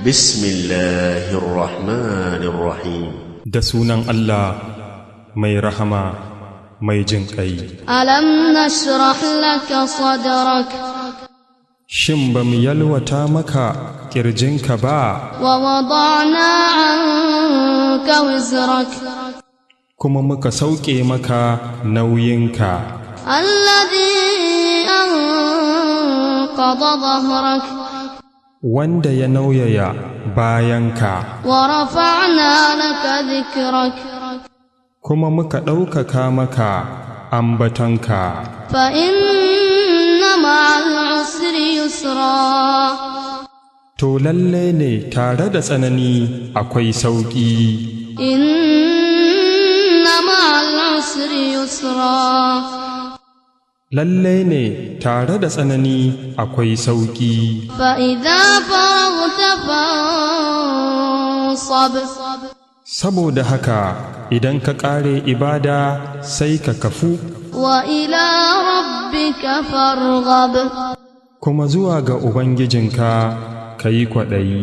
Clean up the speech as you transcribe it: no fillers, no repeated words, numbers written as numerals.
بسم الله الرحمن الرحيم. Da sunan Allah mai rahama mai jin ƙai. ألم نشرح لك صدرك؟ Shin ba mu yalwata maka ƙirjinka ba, ووضعنا عنك وزرك؟ kuma muka sauke maka nauyinka, الذي أنقض ظهرك؟ wanda ya nauyaya bayanka, ورفعنا لك ذكرك؟ kuma muka ɗaukaka maka ambatonka. فإن مع العسر يسرا. To lalle ne tare da tsanani akwai sauƙi. إن مع العسر يسرا. Lalle ne tare da tsanani akwai sauƙi. فإذا فرغت فانصب. Saboda haka idan ka ƙare ibada sai ka kafu, وإلى ربك فارغب. kuma zuwa ga Ubangijinka ka yi kwaɗayi.